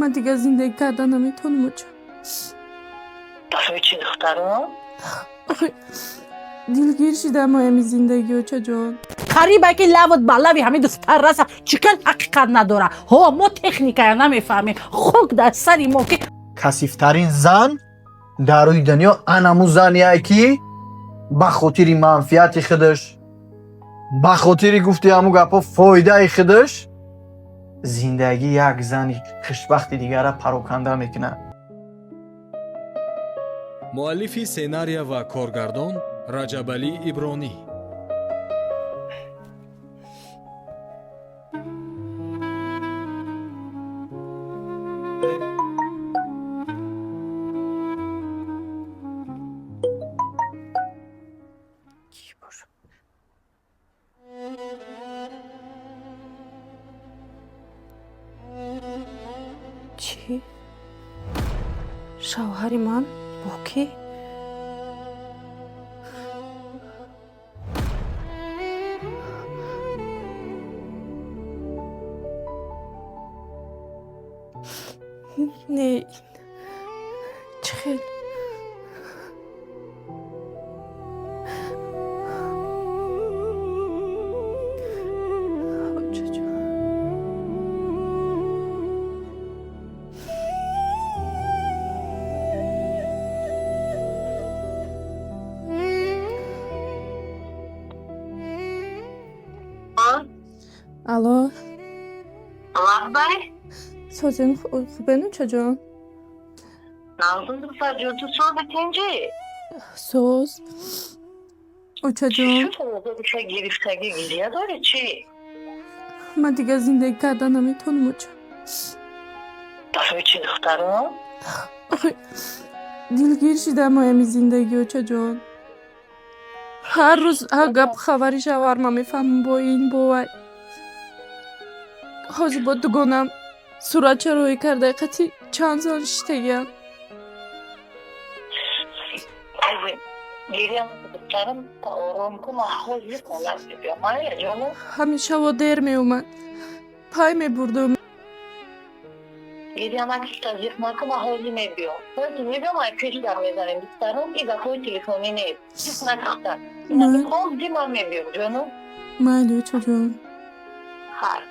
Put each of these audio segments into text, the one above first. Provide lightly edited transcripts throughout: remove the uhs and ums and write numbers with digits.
Ман дигар зиндагӣ карда наметавонам, оча. Барои чӣ, духтарон? Охи, дилгир шидам ами зиндагӣ, очаҷон. Қарибе ки лавот ба лави ҳамин духтар раса, чӣ кар ҳақиқат надора. Ҳо, мо техникая намефаҳмем, хок дар сари мо ки. Касифтарин зан дар рӯи дунё анаму зание, ки ба хотири манфиати худаш, ба хотири гуфти ҳаму гапҳо, фоидаи худаш зиндагии як зани хушбахти дигара пароканда мекунад. Муаллифи сценария ва коргардон Раҷабалӣ Ибронӣ. Кӣ бошад? Чӣ? Шавҳари ман бо кӣ? Не, чӣ хел? Очаҷон. Алло. Лаббай. Созин, хубен, очаҷон? Нағзум, духтарҷон, ту сози, тинҷӣ? Соз, очаҷон. Чӣ гирифтагӣ, гиря дорӣ, чӣ? Ман дигар зиндагӣ карда наметавонам, оча. Барои чӣ, духтарон? Охи, дилгир шидам ами зиндагӣ, очаҷон. Ҳар рӯз ҳар гап хабари шавҳар ман мефаҳмам, бо ин, бо вай. Ҳозир бо дугонам суратча роҳӣ карда, қати чанд зан шиштагиям. Гиря накун, духтарам, ором кун, ман ҳозир хона мебиям, майя ҷону. Ҳамеша во дер меомад, пай мебурдум. Гиря накун, тазиқ накун, ман ҳозир мебиём, ҳозир мебиём, ай пеш гап мезанем, духтарам. И гапҳои телефонӣ нест, зиқ накухта. Ҳозир ман мебиём, ҷону. Майли, очаҷон. Хайр.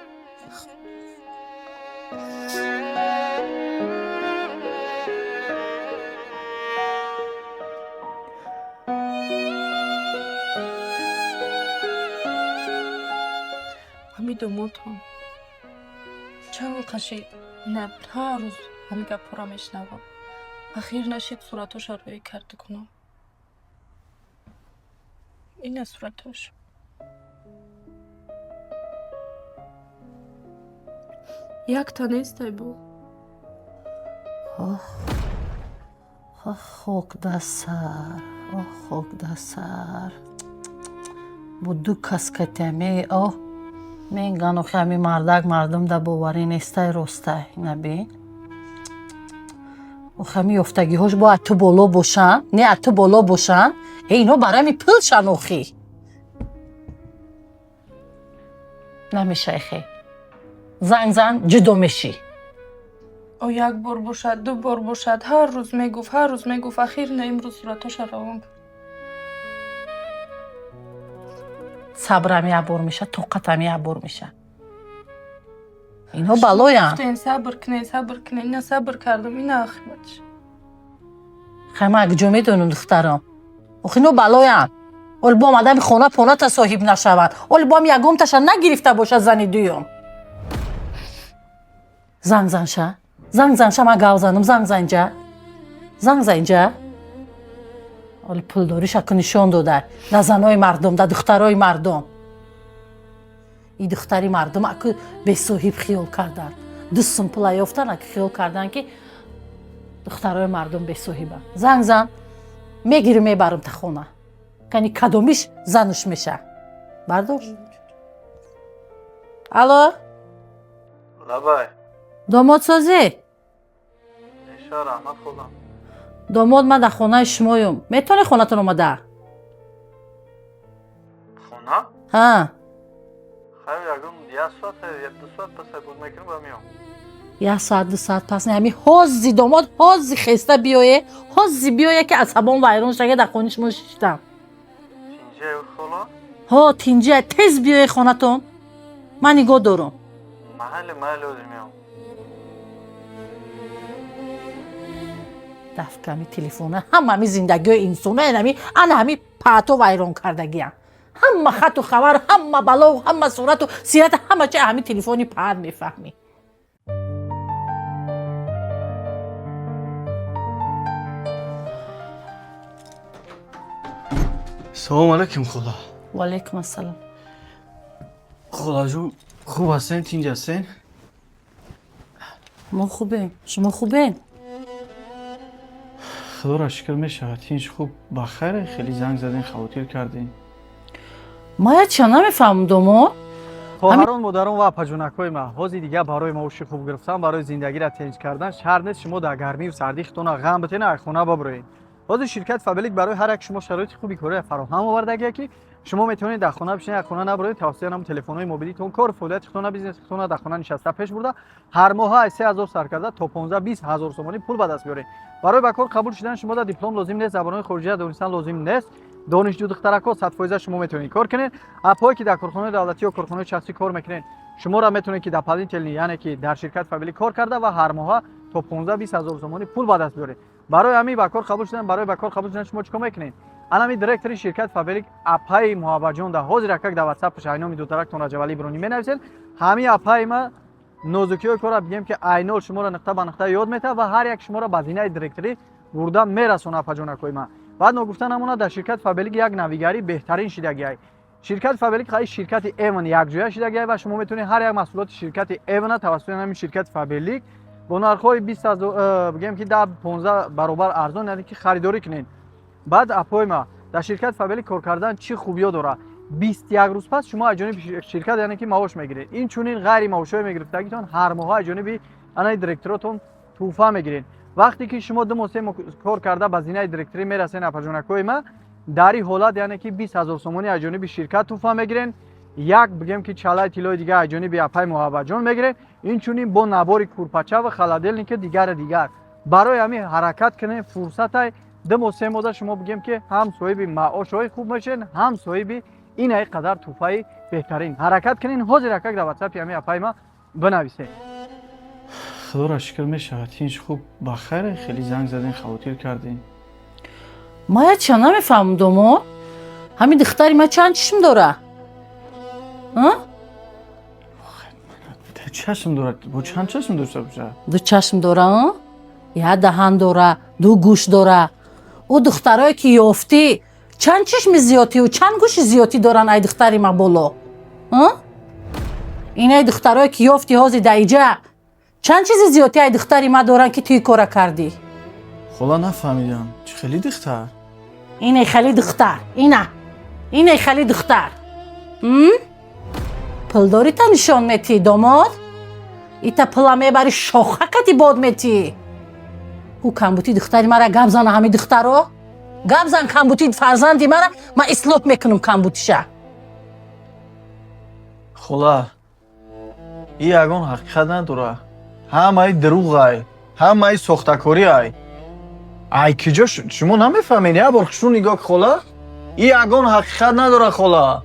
Ҳами домотон чанд қаши на, ҳар рӯз ҳами гапҳоро мешунавам. Ахир нашид, суратҳоша роӣ карда кунам. Ина суратҳош. Якта нестай бо. Ох, ох, хок дар сар, ох, хок дар сар, бо ду кас катаме. Оҳ, меган, охи, ҳами мардак мардум да боварӣ нестай, ростай набин. Охи, ҳами ёфтагиҳош бо ату боло бошанд, не, ату боло бошанд. Э, ино барои ҳами пулшан. Охи, намешай, хе, занг зан, ҷудо мешӣ. О, як бор бошад, ду бор бошад, ҳар рӯз мегуфт, ҳар рӯз мегуфт. Ахир на, имрӯз суратҳоша равон кард. Сабрам як бор меша, тоқатам як бор меша. Инҳо балоянд. Гуфтен, сабр кунед, сабр кунед. Ина, сабр кардам, ина оқибатш. Хай, ман куҷо медонам, духтарам? Охи, ино балоянд. Оли бо омадами хона поната соҳиб нашаванд, оли боам ягонташа нагирифта бошад зани дуюм. Занг занша, занг занша, ман гав занам. Занг зан инҷа, занг зан инҷа. Оли пулдориша ку нишон дода да занои мардум, да духтарои мардум. И духтари мардум аку бесоҳиб хиёл карданд. Ду сум пула ёфтан, аку хиёл карданд, ки духтарои мардум бесоҳибанд. Занг зан, мегирим, мебарам та хона. Кани, кадомиш зануш меша? Бардош. Алло. Лабай. Домод, созӣ? Неша, раҳмат, худам. Домод, ман дар хонаи шумоюм. Метавонӣ хонатон омада? Хона? Ҳа. Хайр, ягон як соат, ду соат пас буд мекунам ва меом. Як соат, 2 соат пас не, ҳами ҳози домод, ҳози хеста биёе, ҳози биёе, ки асабон вайрон шага, дар хони шумо шиштам. Ҳо, тинҷия, тез биёе хонатон, ман нигоҳ дорам. Дафками телефона ҳама ҳами зиндагиҳои инсона, ами ана ҳами паато вайрон кардагиям. Ҳама хату хабар, ҳама балову ҳама сурату сирата, ҳама чи ҳами телефони паат мефаҳмӣ. Салом алайкум, хола. Ваалайкум ассалом. Холаҷон, хуб ҳастен, тинҷ ҳастен? Мо хубем, шумо хубен? Худоро шукр, мешавад, тинҷ, хуб, ба хайре. Хеле занг задем, хавотир кардем. Ма яча намефаҳмам, домод. Хоҳарон, модарон ва апаҷонакҳои ман, ҳозир дигар барои маоши хуб гирифтан, барои зиндагиро тинҷ кардан шарт нест шумо дар гармию сардӣ худтона ғам битена, аз хона бабироед. Ҳозир ширкати Фабелик барои ҳар як шумо шароити хуби кория фароҳам овардагия, ки шумо метавонед дар хона бишинед, аз хона набироед, тавассути ҳамон телефонҳои мобилитон кор, фаъолияти худтона, бизнеси худтона дар хона нишаста пеш бурда, ҳар моҳа аз 3000 сар карда то 15-20 ҳазор сомонӣ пул ба даст биёред. Барои ба кор қабул шудан шумо дар диплом лозим нест, забонҳои хориҷия донистан лозим нест. Донишҷӯ духтаракҳо, 100% шумо метавонед кор кунед. Апҳое, ки дар корхонаи давлатӣ ё корхонаи шахсӣ кор мекунед, шуморо метавонед, ки дополнительный, яъне ки дар ширкати Фабелик кор карда ва ҳар моҳа то 15-20 ҳазор сомонӣ пул ба даст биёред. Барои ҳамин ба кор қабул шудан, барои ба кор қабул шудан шумо чӣ кор мекунед? Анами директори ширкати Фабелик, апаи Муҳаббатҷон, да ҳозир акак дар ватсапаш айноми духтарактон Раҷабалӣ Иброҳимӣ менависед. Ҳамин апаи ма нозукиҳои корро, бигем, ки айнол шуморо нуқта ба нуқта ёд метавад ва ҳар як шуморо ба зинаи директорӣ бурда мерасонад, апаҷонакҳои ман. Баъд ногуфта намонад, дар ширкати Фабелик як навигарӣ беҳтарин шидагиай. Ширкати Фабелик хаи ширкати Эвон якҷоя шидагиай ва шумо метавонед ҳар як маҳсулоти ширкати Эвона тавассути ҳамин ширкати Фабелик бо нархҳои 20 ҳазор, бигем, ки 10-15 баробар арзон, яъне ки харидорӣ кунед. Баъд, апои ма, дар ширкати Фабелик кор кардан чӣ хубиё дорад? 21 рӯз пас шумо аз ҷониби ширкат, яъне ки, маош мегиред. Инчунин ғайри маошҳое мегирифтагитон ҳар моҳа аз ҷониби анаи директоротон тӯҳфа мегиред. Вақте ки шумо 2 моҳ, 3 моҳ кор карда ба зинаи директорӣ мерасен, апаҷонакҳои ма, дар ин ҳолат, яъне ки, 20 ҳазор сомонӣ аз ҷониби ширкат тӯҳфа мегирен, як, бигем, ки чалаи тиллои дигар аз ҷониби апаи Муҳаббатҷон мегирен, инчунин бо набори курпача ва холодильники дигари дигар. Барои ҳамин ҳаракат кунед, фурсатай 2 моҳ, 3 моҳда шумо, бигем, ки ҳам соҳиби маошҳои хуб мешавед, ҳам соҳиби инаи қадар тӯҳфаи беҳтарин. Ҳаракат кунед, ҳозир акак дар ватсапи ҳамин апаи ма бинависед. Худоро шукр, мешавад, тинҷ, хуб, ба хайре. Хеле занг задем, хавотир кардем. Ма яча намефаҳмам, домод. Ҳамин духтари ма чанд чишм дора? А? Чашм дорад, бо чанд чашм дошта бошад? Ду чашм дора, а? Як даҳан дора, ду гӯш дора. Ӯ духтарое, ки ёфтӣ, чанд чишми зиёдтиву чанд гӯши зиёдтӣ доранд ай духтари ма боло? А? Инаи духтарое, ки ёфтӣ ҳозир дар иҷа, чанд чизи зиёдтӣ ай духтари ма доранд, ки ту ин кора кардӣ? Хола, нафаҳмидам, чӣ хели духтар? Ине хели духтар, ина, ине хели духтар. М? Пулдорита нишон метӣ, домод? Ита пула мебари, шоха кати бод метӣ. Ӯ камбутӣ духтари мара гап зана, ҳами духтаро гап зан, камбутӣ фарзанди мара ман ислоҳ мекунам камбутиша. Хола, и ягон ҳақиқат надора, ҳамаи дурӯғай, ҳамаи сохтакориай. Ай киҷо шумо намефаҳмед? Як бор хушрӯ нигоҳ, хола, и ягон ҳақиқат надора, хола.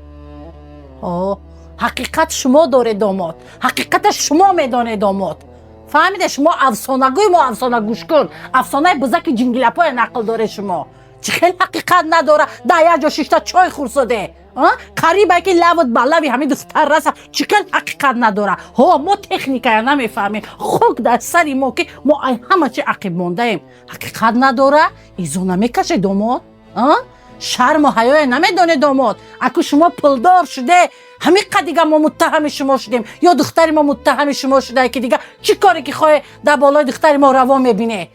О, ҳақиқат шумо доред, домод, ҳақиқата шумо медонед, домод, фаҳмиде? Шумо афсонагӯи мо афсона гӯш кун, афсонаи бузаки ҷингилапоя нақл доре. Шумо чӣ хел ҳақиқат надора? Дар як ҷо шишта чой хӯрсоде, қарибе ки лавот ба лави ҳамин духтар раса, чӣ хел ҳақиқат надора? Ҳо, мо техникая намефаҳмем, хок дар сари мо, ки мо ай ҳама чи ақиб мондаем. Ҳақиқат надора, изо намекаше, домод, шарму ҳаёе намедонед, домод. Аку шумо пулдор шуде, ҳамин қад дига мо муттаҳами шумо шудем ё духтари мо муттаҳами шумо шуда, ки дига чӣ коре ки хоҳе дар болои духтари мо раво мебине?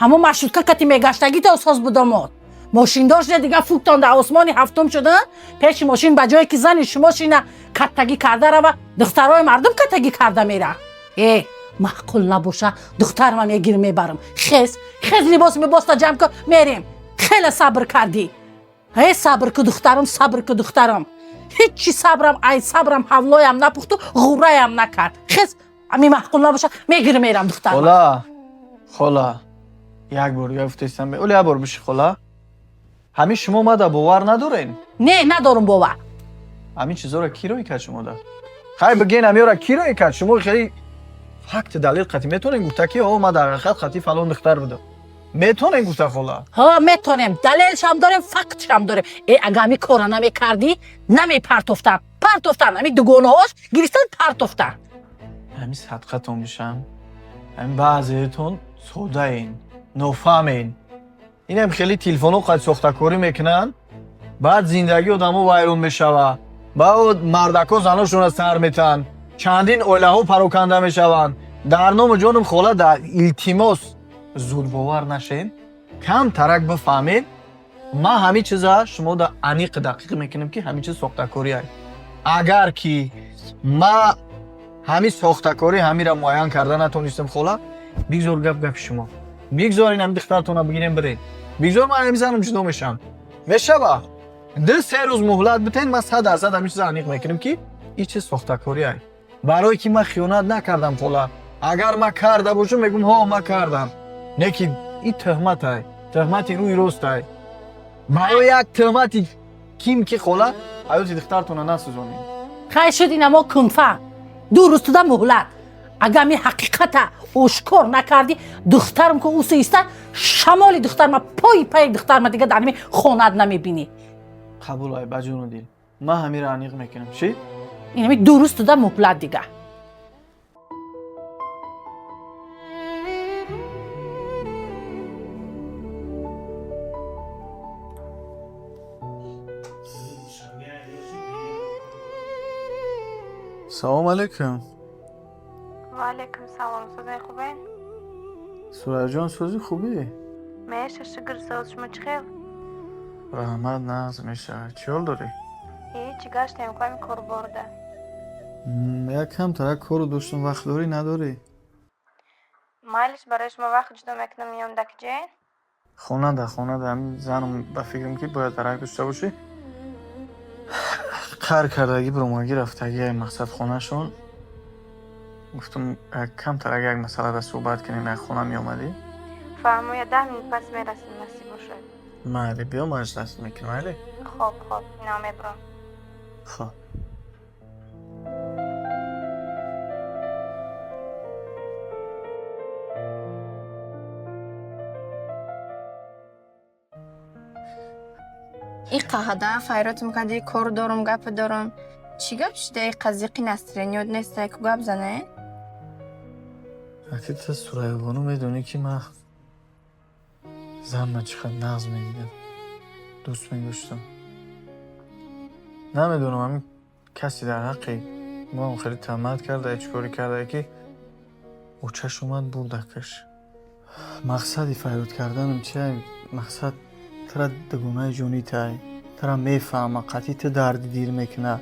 Ҳамон маршрутка кати мегаштагӣ то соз буд, домод. Мошиндор шуда, дига фуктон дар осмони ҳафтум шуда. Пеши мошин ба ҷое ки зани шумо шина, каттагӣ карда рава, духтарои мардум каттагӣ карда мера. Э, маъқул набоша, духтарма мегирм, мебарам. Хез, хез, либос мебоста ҷамъ кун, мерем. Хеле сабр кардӣ. Э, сабр ку, духтарам, сабр ку, духтарам. Ҳичи сабрам, ай сабрам ҳавлоям напухту ғурраям накард. Хез. Ами маъқул набоша, мегирам мерам духтарма. Хола, хола, як бор дига гуфтестам, оли як бор биши хола. Ҳамин шумо мада бовар надорен? Не, надорам бовар. Ҳамин чизоро ки рӯй кард шумо да? Хай бигӯен, ҳамиёра ки рӯй кард? Шумо хеле факт далил қатӣ метавонем гуфта ки о ман дар ҳақиқат қатӣ фалон духтар будам. Метавонем гуфта хола? Ҳа, метонем, далелшам дорем, фактшам дорем. Э, ага ҳами кора намекардӣ, намепартофтам. Партофтан, ҳами дугонаҳош гирифтан партофтан. Ҳамин садқатон бишам. Ҳамин баъзеетон содаен, нофаҳмен. Инам хеле телефонҳо қад сохтакорӣ мекунанд, баъд зиндагии одамо вайрон мешава. Баъд мардакҳо заношонро сар метаҳанд. Чандин оилаҳо пароканда мешаванд. Дар ному ҷонум хола, дар илтимос зудбовар нашед, кам тарак бифаҳмед. Ман ҳамин чиза шумо да аниқ дақиқ мекунем ки ҳамин чиз сохтакорӣ аст. Агар ки ма ҳамин сохтакорӣ ҳамира муайян карда натонистам хола, бигзор гап гапи шумо. Бигзор ин ҳамин духтаратонро бигирем биред. Бигзор ман ҳамин занам ҷудо мешавам. Мешава? 2-3 рӯз муҳлат битен, ман 100% ҳамин чиза аниқ мекунем ки ин чиз сохтакорӣ аст. Барое ки ман хиёнат накардам хола. Агар ман карда бошам, мегӯм ҳо ман кардам. Не ки ин тӯҳмат ай, тӯҳмати рӯи рост ай. Барои як тӯҳмати ким ки хола, ҳаёти духтаратонро насӯзонед. Хай шуд, ина мо кунфа. 2 рӯз туда муҳлат. Ага ами ҳақиқата ошкор накардӣ, духтарам ку усу иста, шамоли духтарма, пои паи духтарма дига дар ҳами хонат намебинӣ. Қабул ай, ба ҷону дил. Ман ҳамира аниқ мекунам. Чӣ? Инами 2 рӯз туда муҳлат дига. Салом алейкум. Ва алейкум салом. Сӯзои хубен? Сураҷон, сӯзи хубӣ? Меша, шукр, соз шумо чӣ хел? Раҳмат, нағз меша. Чӣ ҳол дорӣ? Ҳеҷ, гаштем ками корборда. Як камтарак кору доштам, вақт дорӣ надорӣ? Майлиш, барои шумо вақт ҷудо мекунам, меём дакҷе? Хонада, хонада. Ҳамин занам ба фикрам ки бояд дарак дошта бошӣ. Қар кардагӣ, биромагӣ рафтагӣ ай мақсад хонашон. Гуфтам камтарак як масъалада суҳбат кунем, як хона меомадӣ? Фаҳмо, я 10 минут пас мерасем, насиб бошад. Майли, биё маҷлис мекунем, майли? Хоб, хоб, инам мебурам. Хоб. Иқа ҳада файротум кади, кор дорум, гап дорум. Чӣ гап шуда иқа зиқи настроениёт неста, ку гап зане? Аки ту Сурайёбону медонӣ ки ман занма чӣ қадр нағз медидам, дӯст медоштам. Намедонам, ҳамин касе дар ҳаққи моам хеле таҳмат карда, чӣ коре карда ки очаш омад бурдакаш. Мақсади файрод карданам чи? Мақсад тара дугонаи ҷонитай, тара мефаҳма, қатъи ту дарди дил мекуна.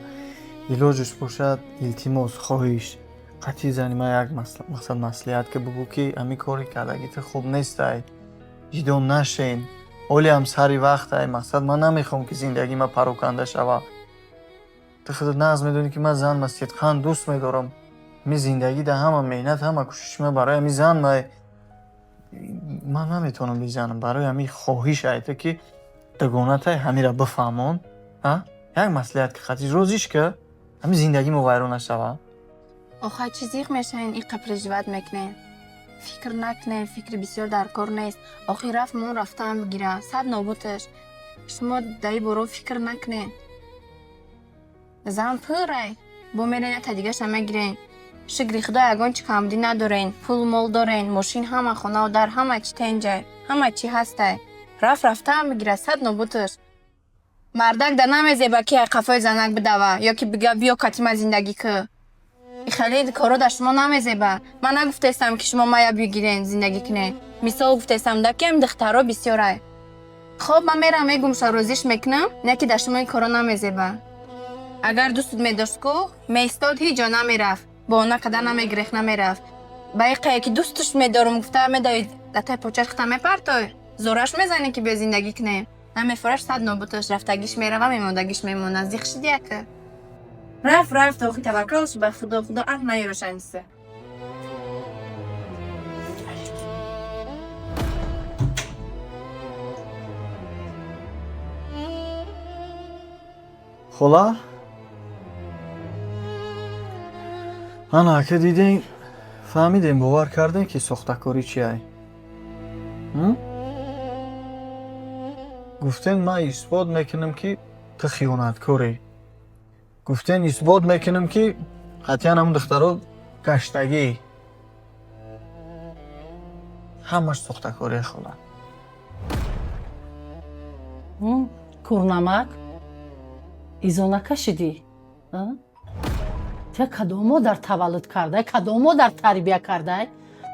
Илоҷаш бошад, илтимос, хоҳиш, қатъи зани ман як мақсад маслиҳат ки бугӯ ки ҳамин кори кардагӣ ту хуб нестай, ҷидо нашен, олиам сари вақтай. Мақсад ман намехоҳам ки зиндагии ман пароканда шава. Ту худат нағз медонӣ ки ман занма сидқан дӯст медорам. Ҳамин зиндагӣ да ҳама меҳнат, ҳама кӯшиши ман барои ҳамин зан май. Ман наметавонам бизанам. Барои ҳамин хоҳиш айта ки дугонатай ҳамира бифаҳмон, а? Як маслиҳат ки қатъи розиш ки ҳамин зиндагӣ мо вайрон нашава. Охай чӣ зиқ мешавен, иқа преживат мекунен? Фикр накунен, фикри бисёр дар кор нест. Охир рафт мон рафтаам бигира, сад нобуташ. Шумо даи боро фикр накунен. Зан пурай, бо мерен ята дигаша мегирен. Шукри худо ягон чӣ камбудӣ надорен, пул мол дорен, мошин ҳама, хонаву дар ҳама чӣ тенҷай, ҳама чӣ ҳастай. Рафт рафтаам бигира, сад нобуташ. Мардак да намезеба ки ай қафои занак бидава, ё ки бига биё катима зиндагӣ кӣ. Ихали коро да шумо намезеба. Ман нагуфтаистам ки шумо мая бигирен, зиндагӣ кунен. Мисол гуфтаистам да ки ам духтаро бисёрай. Хоб, ман мерам мегум ша розиш мекунам, не ки да шумо ин коро намезеба. Агар дӯстут медошт ку, меистод ҳеҷ ҷо намерафт. Бо она қадар намегирехт, намерафт. Ба иқае ки дӯстуш медорум гуфта медавид, латаи почаш хита мепартой. Зораш мезанӣ ки биё зиндагӣ кунем. Намефораш сад нобуташ, рафтагиш мерава, мемондагиш мемона. Зиқ шиди яка. Рафт, рафт, охи таваккал шуд ба худо, худо аҳл наёрошаниса. Хола, ана ака дидем, фаҳмидем, бовар кардем, ки сохтакорӣ чи ай. Гуфтем, ман исбот мекунам, ки ту хиёнаткорӣ. Гуфтем, исбот мекунам, ки қатъиян ҳамун духтаро гаштагӣ. Ҳамаш сохтакория, хола. Курнамак, изо накашидӣ? Ту кадом модар таваллуд кардай, кадом модар тарбия кардай?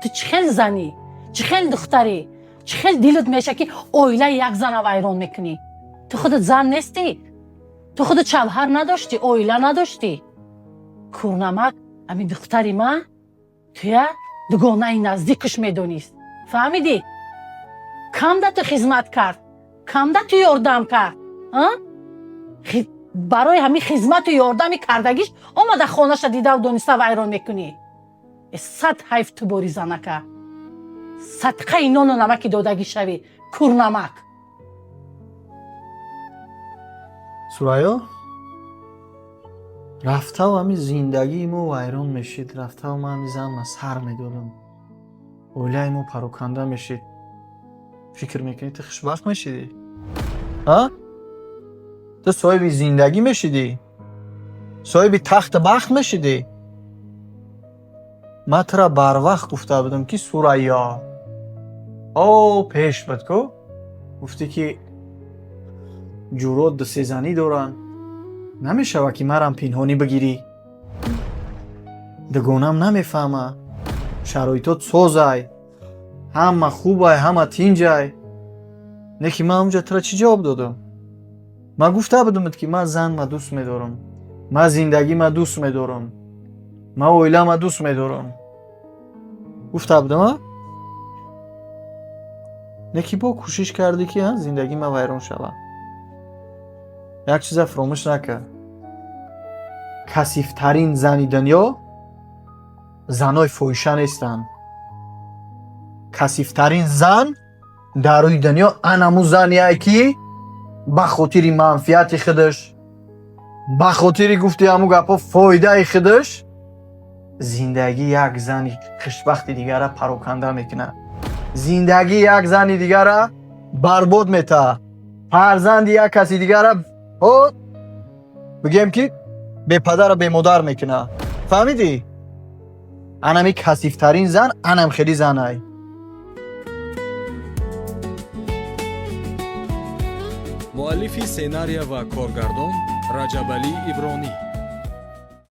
Ту чӣ хел занӣ, чӣ хел духтарӣ, чӣ хел дилат меша, ки оилаи як зана вайрон мекунӣ? Ту худат зан нестӣ? Ту худат шавҳар надоштӣ, оила надоштӣ? Курнамак, ҳамин духтари ман туя дугонаи наздикаш медонист, фаҳмидӣ? Камда ту хизмат кард, камда ту ёрдам кард? Барои ҳамин хизмату ёрдами кардагиш омада хонаша дидаву дониста вайрон мекунӣ. Сад ҳайф ту бори занака, садқаи нону намаки додагӣ шавӣ, курнамак. Сурайё, рафтав, ҳамин зиндагии мо вайрон мешид, рафтав, ман ҳамин занма сар медодам, оилаи мо пароканда мешид. Фикр мекунӣ, ту хушбахт мешидӣ? А, ту соҳиби зиндагӣ мешидӣ, соҳиби тахту бахт мешидӣ? Ман тура барвақт гуфта будам, ки Сурайё, о, пеш буд ку, гуфтӣ, ки ҷурот дусезанӣ доранд, намешавад, ки марам пинҳонӣ бигирӣ, дугонам намефаҳма, шароитот созай, ҳама хубай, ҳама тинҷай. Не ки ман онҷа тура чӣ ҷавоб додам? Ман гуфта будамт, ки ман занма дӯст медорам, ман зиндагима дӯст медорам, ман оилама дӯст медорам. Гуфта будам, а? Не ки бо кӯшиш кардӣ, ки зиндагима вайрон шавад. Як чиза фуромӯш накард: касифтарин зани дунё занои фоҳиша нестанд. Касифтарин зан дар рӯи дунё анаму зание, ки ба хотири манфиати худаш, ба хотири, гуфти ҳамун гапҳо, фоидаи худаш зиндагии як зани хушбахти дигара пароканда мекунад, зиндагии як зани дигара барбод метаҳад, фарзанди як каси дигара, о, бигӯем, ки бепадару бемодар мекунад. Фаҳмидӣ? Анами касифтарин зан анам хеле занай. Муаллифи сценария ва коргардон Раҷабалӣ Ибронӣ.